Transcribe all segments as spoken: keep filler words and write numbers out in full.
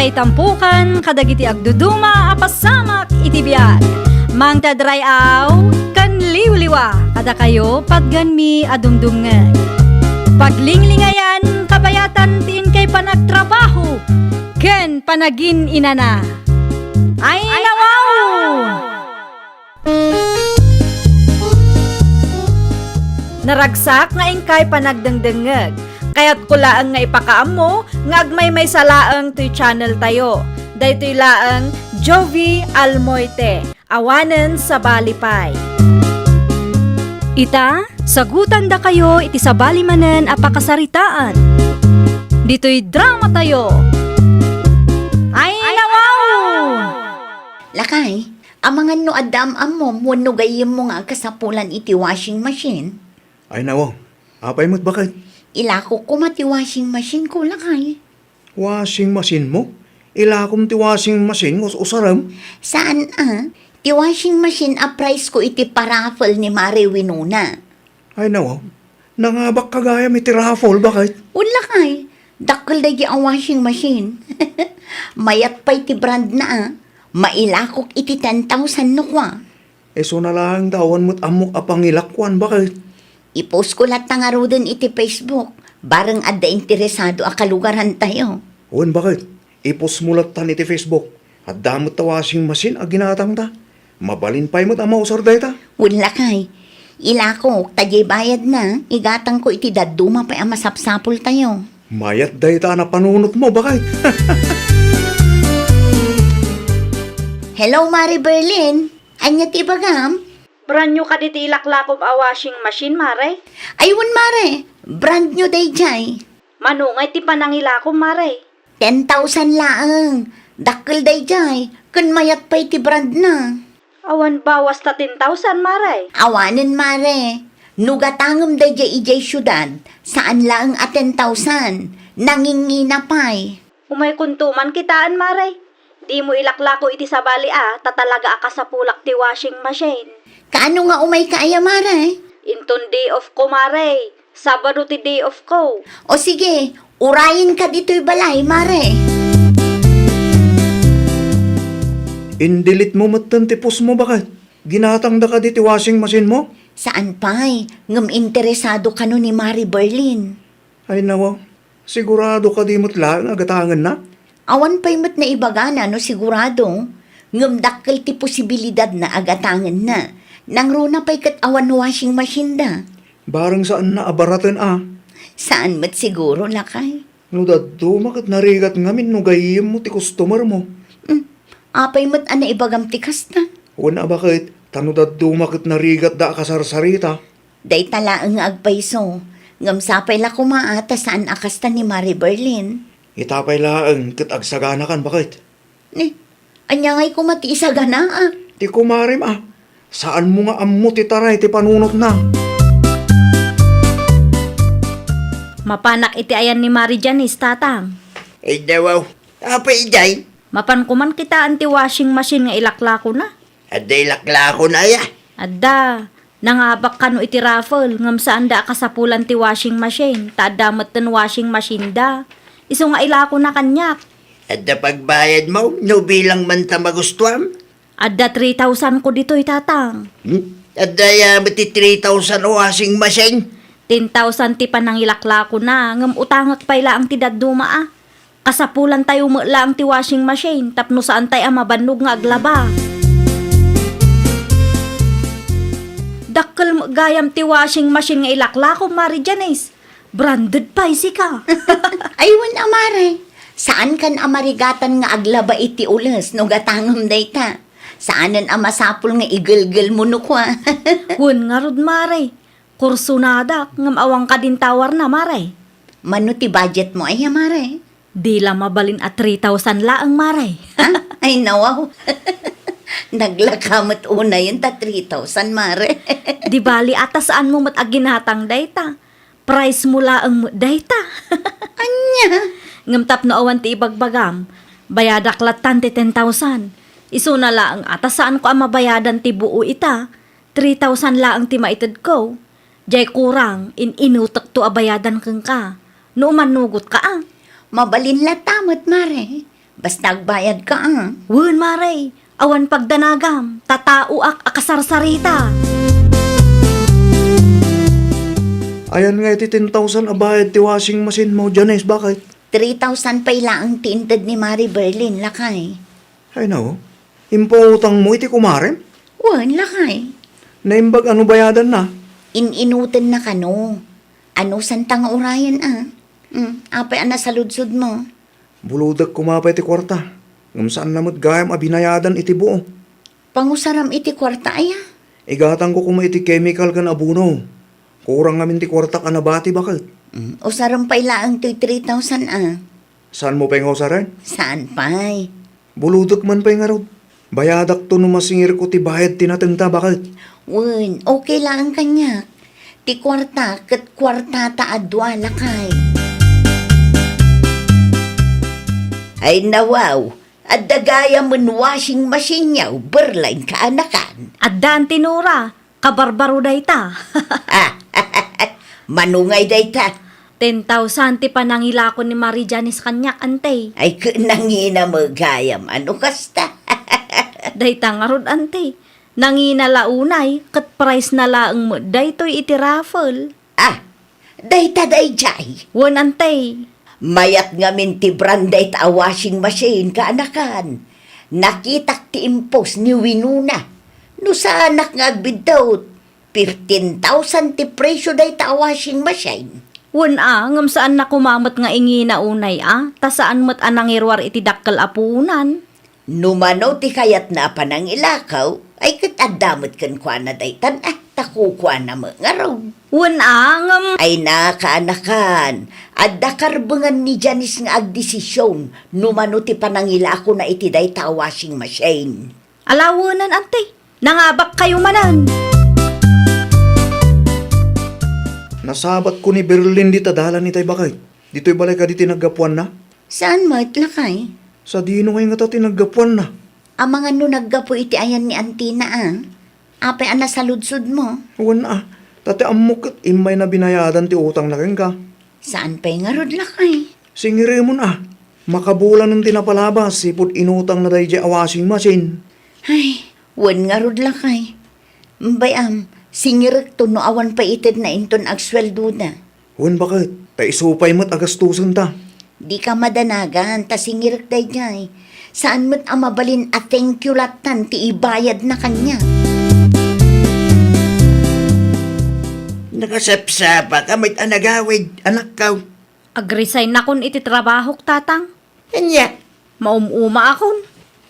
Itampukan kadagiti agduduma a pasamak iti biag. Mangted ray-aw ken liwliwa kadakayo patgenmi a dumdumngeg. Paglinglingayan kabayatan ti inkay panagtrabaho ken panagin-inana. Ay, nawaw! Naragsak nga inkay panagdengdengngeg. Kayatko laeng nga ipakaammo nga agmaymaysa laeng toy channel tayo. Daytoy laeng Jovie Almoite, awanen sabali pay. Ita, sagutandakayo iti sabali manen a pakasaritaan. Ditoy drama tayo. Ay, nawaw! Lakay, amangan no adda am-ammom wenno gayyemmo nga agkasapulan iti washing machine? Ay, nawaw. Apay met, baket? Ilakok koma ti washing machine ko, lakay. Washing machine mo? Ilakom ti washing machine nga us-usarem? Saan a? Ti washing machine a prize ko iti paraffle ni Mare Winona. Ay, nawaw. Nangabakka gayam iti raffle, baket? Wen, lakay. Dakkel daydi a washing machine. Mayat pay ti brand na a. Mailakok iti ten thousand no kua. Isuna laeng ta awan met ammok a pangilakuan, baket? I-post ko latta ngaruden iti Facebook, bareng adda interesado a kalugarantayo. Wen, baket? I-post mo lattan iti Facebook. Adda met ta washing machine a ginatangta. Mabalin pay met a mausar dayta. Wen, lakay. Ilakok, ta diay bayadna, igatangko iti dadduma pay a masapsapultayo. Mayat dayta a napanunotmo, baket? Hello, Mare Berlin. Ania ti ibagam? Brand new kadi ti ilaklakom a washing machine, Mare? Ay, wen, Mare. Brand new daydiay. Mano ngay ti panangilakom, Mare? Ten thousand laeng. Dakkel daydiay, ken mayat pay ti brand na. Awan bawas ta ten thousand, Mare? Awanen, Mare. No gatangem daydiay idiay siudad, saan laeng a ten thousand. Nangingina pay. Umaykonto man kitaen, Mare. Dimo ilaklako iti sabali a, ta talaga a kasapulak ti washing machine. Kaano nga umayka aya, Mare? Inton day off ko, Mare. Sabado ti day off ko. O sige, urayenka ditoy balay, Mare. In-delete mo metten ti post mo, baket? Ginatangda kadi ti washing machine mo? Saan pay, ngem interesado kano ni Mare Berlin. Ay, nawa, sigurado kadi met laeng a gatangenna? Awan pay met naibagana no sigurado, ngem dakkel ti posibilidad na a gatangenna. Nangruna pay ket awan washing machine da. Bareng saanna a baraten a. Saan met siguro, lakay? No dadduma ket narigat ngamin no gayyemmo ti customer mo. Hmm, apay met a naibagam ti kasta? Wen a baket, ta no dadduma ket narigatda a kasarsarita. Dayta laeng nga agpayso, ngem sapay la koma a ta saan a kasta ni Mare Berlin. Ita pay laeng ket agsaganakan, baket. Ni, ania ngay koma ti isagana a? Ti kumarem a. Saanmo nga ammo ti taray ti panunotna. Mapanak iti ayan ni Mare Janice, Tatang. Ay, dawaw. Apay idiay? Mapan koman kitaen ti washing machine nga ilaklakona. Adda ilaklakona aya? Adda. Nangabak kano iti raffle, ngem saanda a kasapulan ti washing machine, ta adda metten washing machine da. Isu nga ilakona kaniak. Adda pagbayadmo no bilang man ta magustuam? Adda three thousand ko ditoy, Tatang. Hmm? Adda aya met ti three thousand a washing machine? Ten thousand ti panangilaklakona, ngem utangek pay laeng ti dadduma a. Kasapulantayo met laeng ti washing machine tapno saantay a mabannog nga aglaba. Dakkel met gayam ti washing machine nga ilaklakom, Mare Janice. Branded pay sika. Ay, wen a, Mare. Saankan a marigatan nga aglaba iti ules no gatangem dayta. Saanen a masapul nga igelgel mo no kua. Wen ngarud, Mare. Kursonadak, ngem awan kadin tower na, Mare. Mano ti budget mo aya, Mare? Di la mabalin a three thousand laeng, Mare. Ha? Ay, nawaw. Naglaka met unayen ta three thousand, Mare. Di bali, a ta saanmo met a ginatang dayta. Price mo laeng met dayta. Ania? Ngem tapno awan ti ibagbagam, bayadak lattan ti ten thousand. Isuna laeng a ta saanko a mabayadan ti buo ita. Three thousand laeng ti maitedko. Jay kurang, in-inutekto a bayadan kenka. No umannugotka a. Mabalin latta met, Mare. Basta agbayadka, a. Wen, Mare, awan pagdanagam, ta taoak a kasarsarita. Ayan nga iti ten thousand a bayad ti washing machine mo, Janice, baket? Three thousand pay laeng ti inted ni Mare Berlin, lakay. Ay, nao. Impautangmo iti kumarem? Wen, lakay. Naimbag a no bayadanna? In-inuten na kano. Ano santa nga urayan, a? Hmm, apay a nasaludsodmo? Bulodek koma pay ti kuarta. Ngem saanna met gayam a binayadan iti buo. Pangusaram iti kuarta, aya? Igatangko koma iti chemical ken abono. Kurang ngamin ti kuartak a nabati, baket. Hmm, usarem pay laeng toy three thousand, a. Saanmo pay nga usaren? Saan pay? Bulodek man pay ngarud. Bayadakto no masingirko ti bayad ti natengta, baket. Wen, okay laeng kaniak. Ti kuarta ket kuartata a dua, lakay. Ay, nawaw, adda gayamen washing machine-yo, Berlin, kaanakan. Addan ti Nora. Kabarbaro dayta. Manungay dayta? Ten thousand ti panangilako ni Mare Janice kaniak, ante. Ay, ket nangina met gayam a no kasta. Dayta ngarud, ante. Nangina la unay, ket prize na laeng met daytoy iti raffle. A, dayta daydiay? Wen, ante. Mayat ngamin ti brand dayta a washing machine, kaanakan. Nakitak ti impost ni Winona. No saanak nga agbiddut, fifteen thousand ti presio dayta a washing machine. Wen a, ngem saanna koma met nga ingina unay a, ta saan met a nangiruar iti dakkel a puonan. No mano ti kayatna a panangilako, ay ket adda met kenkuana daytan a, ta kukuana met ngarud. Wen a, ngem. Ay, kaanakan, adda karbengan ni Janice nga agdesision no mano ti panangilakona iti dayta a washing machine. Ala, wenen, ante. Nangabakkayo manen. Nasabatko ni Berlin dita dalan itay, baket. Ditoy balay kadi ti naggapuanna? Saan met, lakay? Sadino ngay ngata ti naggapuanna? Amangan no naggapu iti ayan ni antina, a. Apay a nasaludsodmo? Wen a, ta ti ammok ket immayna binayadan ti utangna kenka. Saan pay ngarud, lakay? Singiremon a, makabulanen ti napalabas ipud inutangna daydiay a washing machine. Ay, wen ngarud, lakay. Bay-am, singirekto no awan pay itedna inton agsueldoda. Wen, baket, ta isu pay met a gastosenta. Dika madanagan ta singirek daydiay. Saan met a mabalin a thank you lattan ti ibayadna kaniak. Nakasapsapaka met a nagawid, anakko. Agresignakon iti trabahok, tatang. Ania? Maum-umaakon.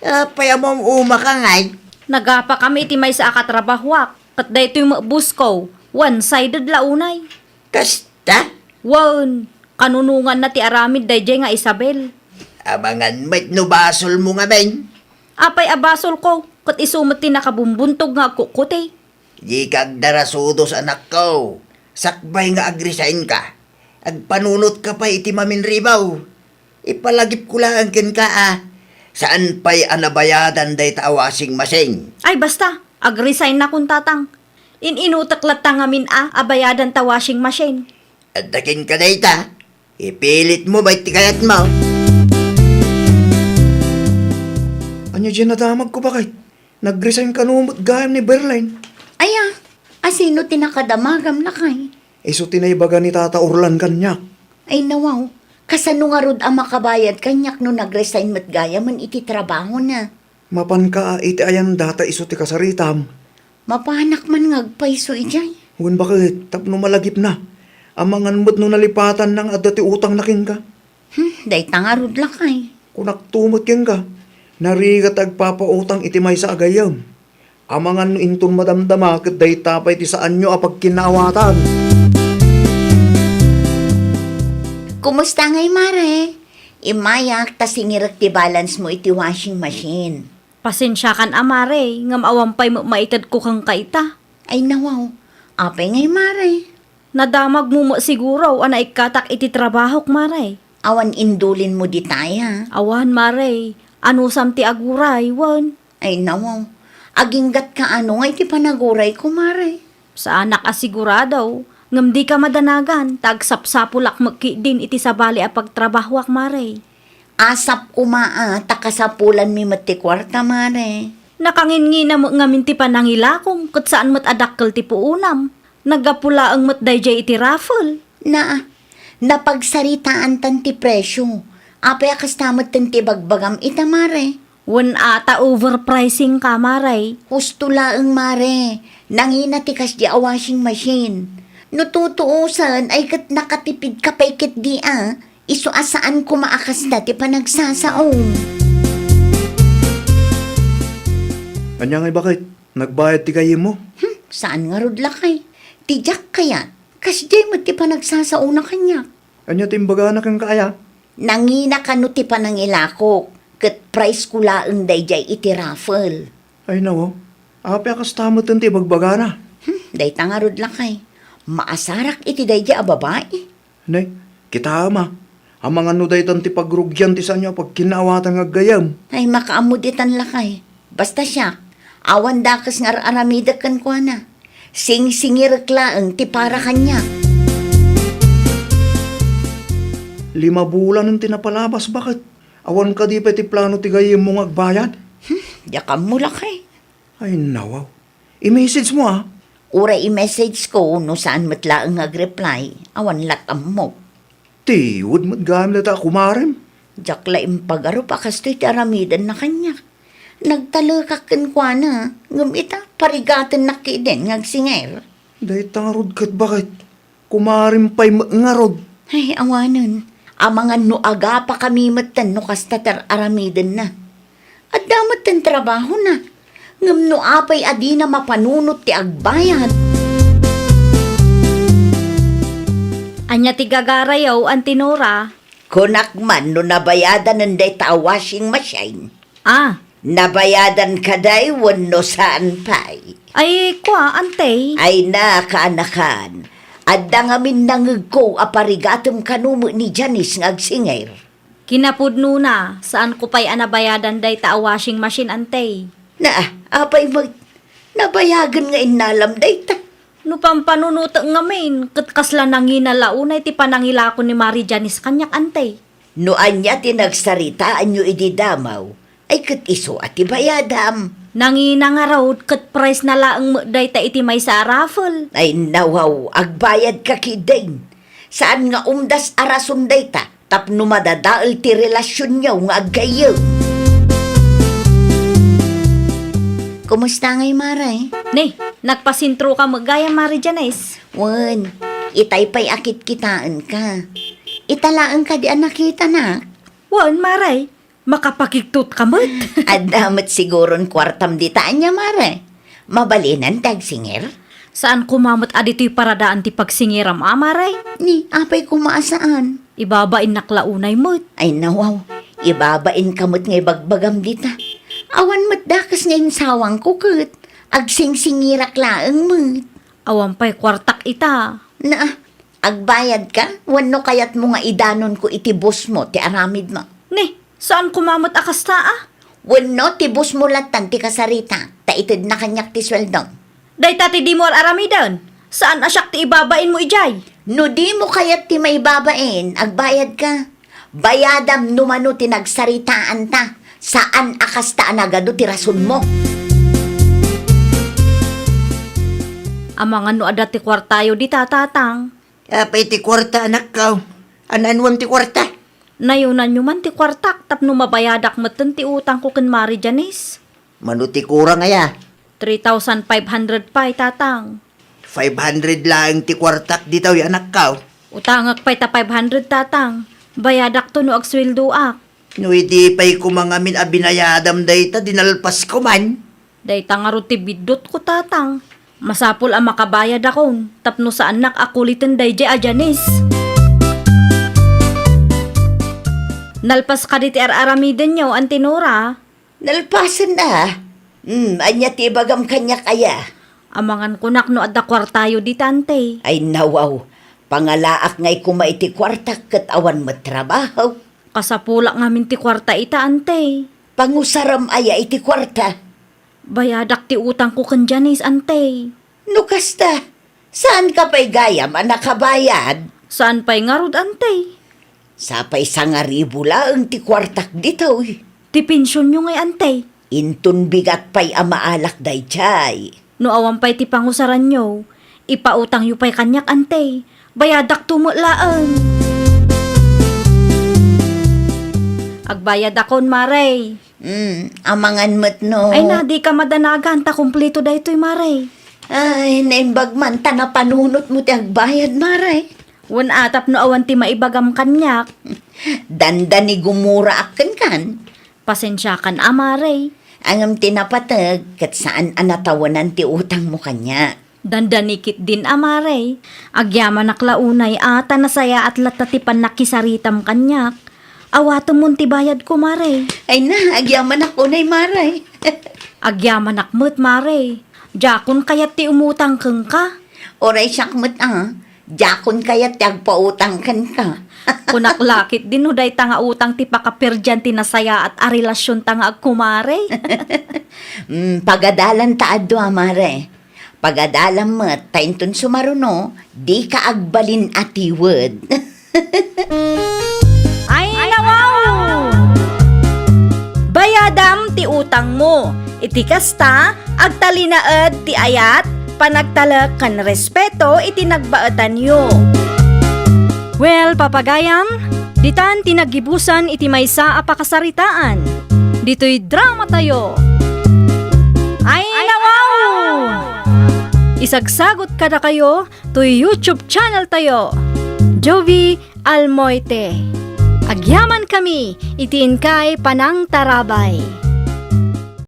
Apay a maum-umaka ngay? Nagapakami iti maysa a katrabahoak, ket daytoy met boss ko, one-sided la unay. Kasta? Wen, kanunonganna ti aramid daydiay nga Isabel. Amangan met no basolmo ngamin. Apay a basolko, ket isu met ti nakabumbuntog nga agkukkuti. Dika agdarasudos, anakko. Sakbay nga agresignka, agpanunotka pay iti maminribaw. Ipalagipko laeng kenka a saan pay a nabayadan dayta a washing machine. Ay, basta, agresignakon, tatang. In-inutek latta ngamin a, a bayadan ta washing machine. Adda kenka dayta, ipilitmo met ti kayatmo. Ania diay nadamagko, baket? Nagresign kano met gayam ni Berlin. Aya, a sino ti nakadamagam, lakay? Isu ti naibaga ni Tata Orlan kaniak. Ay, nawaw, kasano ngarud a makabayad kaniak no nagresign met gayamen iti trabahona? Mapanka a iti ayan dayta isu ti kasaritam. Mapanak man nga agpayso idiay. Wen, baket, tapno malagipna. Amangan met no nalipatanna nga adda ti utangna kenka. Hmm, dayta ngarud, lakay. Kunakto met kenka, narigat ti agpapautang iti maysa a gayyem. Amangan no inton madamdama ket dayta pay ti saanyo a pagkinaawatan. Kumusta ngay, Mare? Immayak ta singirek ti balance mo iti washing machine. Pasensiakan a, Mare, ngem awan pay met maitedko kenka ita. Ay, nawaw. Apay ngay, Mare? Nadamagmo met siguro a naikkatak iti trabahok, Mare. Awan indulinmo ditay, a? Awan, Mare. Anusam ti aguray, wen? Ay, nawaw. Aginggatka ano nga iti panagurayko, Mare? Saanak a sigurado, ngem dika madanagan, ta agsapsapulak met ketdin iti sabali a pagtrabahoak, Mare. Asap koma a ta kasapulanmi met ti kuarta, Mare. Nakanginnginam met ngamin ti panangilakong ket saan met a dakkel ti puonam. Naggapu laeng met daydiay iti raffle. Naa, napagsaritaantan ti presio. Apay a kasta metten ti ibagbagam ita, Mare? Wen a ta overpricing ka, Mare. Husto laeng, Mare. Nangina ti kasdi a washing machine. No tutuosen, ay ket nakatipid ka pay ketdi a. Isu a saan koma a kasta ti panagsasaom. Ania ngay baket? Nagbayad ti gayyemmo? Hmm, saan ngarud lakay? Ti diak kayat, kasdiay met ti panagsasaona kaniak. Ania ti imbagana kenka aya? Nangina kano ti panangilakok, ket prize ko laeng daydiay iti raffle. Ay, nawaw. Apay a kasta metten ti ibagbagana? Hmm, dayta ngarud lakay. Maasarak iti daydiay a babai. Ne, kitaem a. Amangan no daytan ti pagrugian ti saanyo a pagkinnaawatan nga aggayyem. Ay, makaammo ditan lakay. Basta siak, awan dakes nga ar-aramidek kenkuana. Singsingirek laeng ti para kaniak. Lima bulanen ti napalabas, baket? Awan kadi pay ti plano ti gayyemmo nga agbayad? Hmm, diak ammo lakay. Ay, nawaw. I-message mo, ah. Uray i-message ko no saan met laeng nga agreply, awan lat ammo. Tiwed met gayam dayta a kumarem. Diak la impagarup a kastoy ti aramidenna kaniak. Nagtalekak kenkuana, ngem ita, parigatennak ketdin nga agsinger. Dayta ngarud ket baket. Kumarem pay met ngarud. Ay, awanen. Amangan no agapakami metten no kasta ti ar-aramidenna. Adda metten trabahona. Ngem no apay a dina mapanunot ti agbayad. Ania ti gagarayo, Auntie Nora? Kunak man no nabayadanen dayta a washing machine. Ah. Nabayadan kadi wenno saan pay? Ay, kua, Auntie. Ay, na, kaanakan. Adda ngamin nangegko a parigatem kano met ni Janice nga agsinger. Kinapudnona, saanko pay a nabayadan dayta a washing machine, Auntie. Na, apay met, nabayagen nga innalam dayta. No pampanunotek ngamin, ket kasla nangina la unay ti panangilako ni Mari Janice kaniak, Auntie. No ania ti nagsaritaanyo idi damaw, ay ket isu a ti bayadam. Nangina ngarud ket prize na laeng met dayta iti maysa a raffle. Ay, nawaw, agbayadka ketdin. Saan nga umdas a rason dayta tapno madadael ti relasionyo nga aggayyem. Kumusta ngay, Mare? Ne, nagpasentroka met gayam, Mari Janice. Wen, itay pay a kitkitaenka. Ita laeng kadi a nakitanak? Wen, Mare. Makapakigtot ka met. Adda met siguron kuartam dita ania, Mare? Mabalinen ti agsinger? Saan koma met a ditoy paradaan ti pagsingeram a, Mare? Ni, apay koma a saan? Ibabainnak la unay met. Ay, nawaw. Ibabainka met nga ibagbagam dita. Awan met dakes nga insawangko ket agsingsingirak laeng met. Awan pay kuartak ita. Na, agbayadka? Wenno kayatmo nga idanonko iti boss mo ti aramidmo? Ni, saan koma met a kasta a? Wenno ti boss mo lattan ti kasarita, ta itedna kaniak ti sueldom. Dayta ti dimo ar-aramiden. Saan a siak ti ibabainmo idiay. No dimo kayat ti maibabain, agbayadka. Bayadam no mano ti nagsaritaanta. Saan a kasta a nagadu ti rasonmo. Amangan no adda ti kuartayo dita, Tatang. Apay ti kuarta, anakko? An-anuem ti kuarta? Nayonanyo man ti kuartak tapno mabayadak metten ti utangko ken Mari Janice. Mano ti kurang aya? Three thousand five hundred pay, Tatang. Five hundred laeng ti kuartak ditoy, anakko. Utangak pay ta five hundred, Tatang. Bayadakto no agsueldoak. No idi pay koma ngamin a binayadam dayta, dinalpasko man. Dayta ngarud ti biddutko, Tatang. Masapul a makabayadakon tapno saannak a kuliten daydiay a Janice. Nalpas kadi ti ar-aramidenyo, Auntie Nora? Nalpasen a. Hmm, ania ti ibagam kaniak aya? Amangan kunak no adda kuartayo dita, Auntie. Ay, nawaw. Pangalaak ngay koma iti kuartak ket awan met trabaho. Kasapulak ngamin ti kuarta ita, Auntie. Pangusaram aya iti kuarta? Bayadak ti utangko ken Janice, Auntie. No kasta, saanka pay gayam a nakabayad? Saan pay ngarud, Auntie? Sapay sangaribu laeng ti kuartak ditoy. Ti pensionyo ngay, Ante? Inton bigat pay a maalak daydiay. No awan pay ti pangusaranyo, ipautangyo pay kaniak, Ante. Bayadakto met laeng. Agbayadakon, Mare. Hmm, amangan met no. Ay na, dika madanagan ta kumpleto daytoy, Mare. Ay, naimbag man ta napanunotmo ti agbayad, Mare. Wen a, tapno awan ti maibagam kaniak. Dandani gumuraak kenkan. Pasensiakan a, Mare. Ngem ti napateg, ket saan a natawenan ti utangmo kaniak. Dandani ketdin a, Mare. Agyamanak la unay a ta nasayaat latta ti pannakisaritam kaniak. Awatemon ti bayadko, Mare. Ay na, agyamanak unay, Mare. Agyamanak met, Mare. Diakon kayat ti umutang kenka. Uray siak met a, diakon kayat ti agpautang kenka. Kunak la ketdin no dayta nga utang ti pakaperdian ti nasayaat a relasionta nga agkumare. Mm, pagadalanta a dua, Mare. Pagadalam met, ta inton sumaruno, dika agbalin a tiwed. Ay, nawaw! Bayadam ti utangmo. Iti kasta, agtalinaed ti ayat, panagtalek ken respeto iti nagbaetanyo. Well, papagayam, ditan ti naggibusan iti maysa a pakasaritaan. Ditoy dramatayo. Ay, nawaw! Isagsagot kadakayo toy YouTube channel tayo, Jovie Almoite. Agyamankami iti inkay panangtarabay.